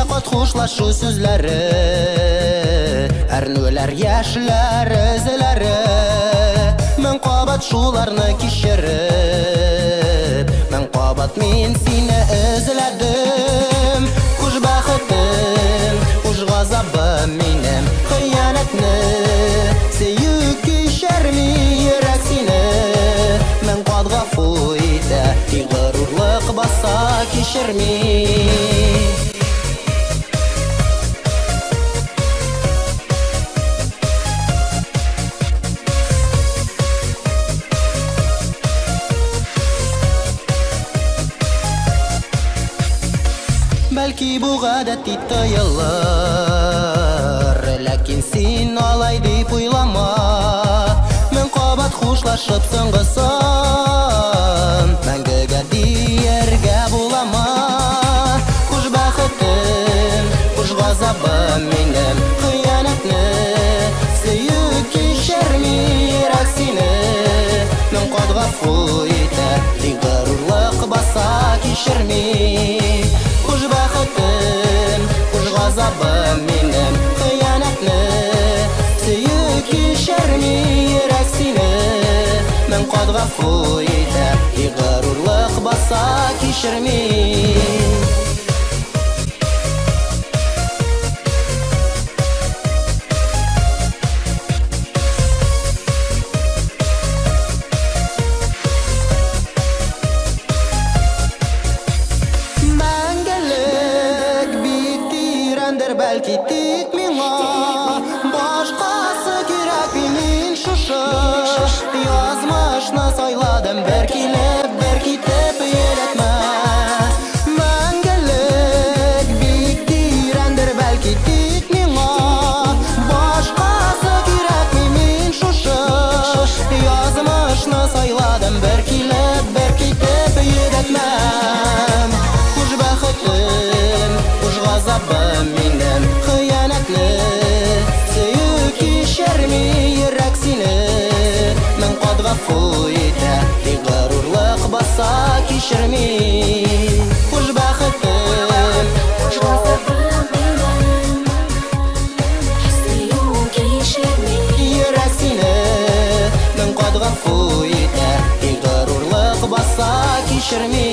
Ничә кат хушлашу сүзләре, әрнүләр, яшьләр эзләре. Мең кабат шуларны кичереп, мең кабат мин сине эзләдем. Хуш бәхетем, хуш газабым минем, хыянәтне сөю кичерми йөрәк сине. Мең кат гафу итә, тик горурлык баса кичерми. Бәлки бу гадәти тоелыр, ләкин син алай дип уйлама. Мең кабат хушлашып соңгысын мәңгегә дияргә булама. Хуш бәхетем, хуш газабым минем, хыянәтне сөю кичерми йөрәк сине. Мең кат гафу итә, тик горурлык баса кичерми. Хуш бәхетем, хуш газабым минем, хыянәтне сөю кичерми йөрәк сине. Мең кат гафу итә, тик горурлык баса кичерми. Мәңгелек бик тирәндер, бәлки тик миңа башкасы кирәкми. Мин шушы язмышны сайладым, бер килеп, бер китеп йөрәтмә. Мәңгелек бик тирәндер, бәлки тик миңа башкасы кирәкми. Мин шушы язмышны сайладым, бер килеп, бер китеп йөрәтмәм. Хуш бәхетем, хуш газабым минем, хыянәтне сөю кичерми йөрәк сине. Мең кат гафу итә, тик горурлык баса кичерми. Хуш бәхетем, Хуш газабым минем, сөю кичерми йөрәк сине. Мең кат гафу итә, тик горурлык баса кичерми.